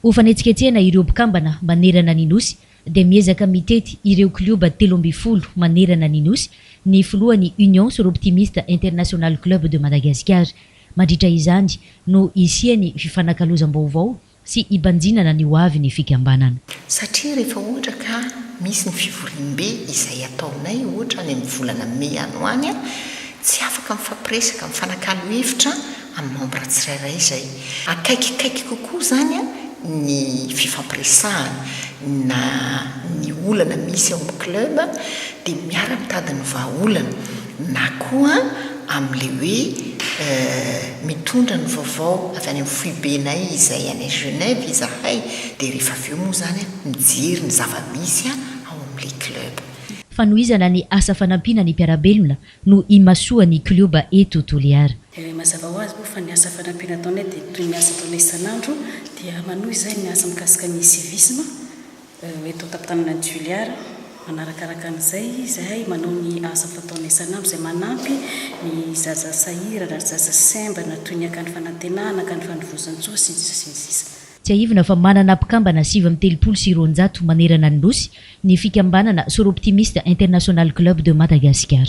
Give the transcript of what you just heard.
Ho fanetsiketsehana ireo mpikambana manerana ny Nosy dia miezaka mitety ireo klioba 13 manerana ny Nosy ny filohan'ny Union Soroptimist International Club de Madagascar. Mandritra izany no hisian'ny fifanakalozam-baovao sy hibanjinana ny hoavin'ny fikambanana. Satria rehefa ohatra ka misy ny fivoriambe izay ataonay ohatra any amin'ny volana mey any ho any, tsy afaka mifampiresaka, mifanakalo hevitra amin'ny membre tsirairay izay. Akaikikaiky kokoa izany ny fifampiresahana na ny olana misy ao amin'ny club dia miara-mitady ny vahaolana na koa amin'ilay hoe mitondra ny vaovao avy any amin'ny foibenay izay any Genève izahay dia rehefa avy eo moa izany mijery ny zava-misy ao amin'ilay club. Fanohizana ny asa fanampiana ny mpiara-belona no imasoan'ny klioba eto Toliara. Mazava ho azy moa fa ny asa fanampiana ataonay dia toy ny asa ataonay isan'andro dia manohy izahay ny asa mikasika ny civisme eto an-tampon-tanànan'i Toliara. Manarakaraka an'izay izahay manao ny asa fataonay isan'andro izay manampy ny zaza sahirana, ny zaza sembana toy ny Akany Fanantenana, Akany Fanovozan-tsoa, sy ny sisa sy ny sisa. Tsiahivina fa manana mpikambana 239 manerana ny Nosy ny fikambanana Soroptimist International Club de Madagascar.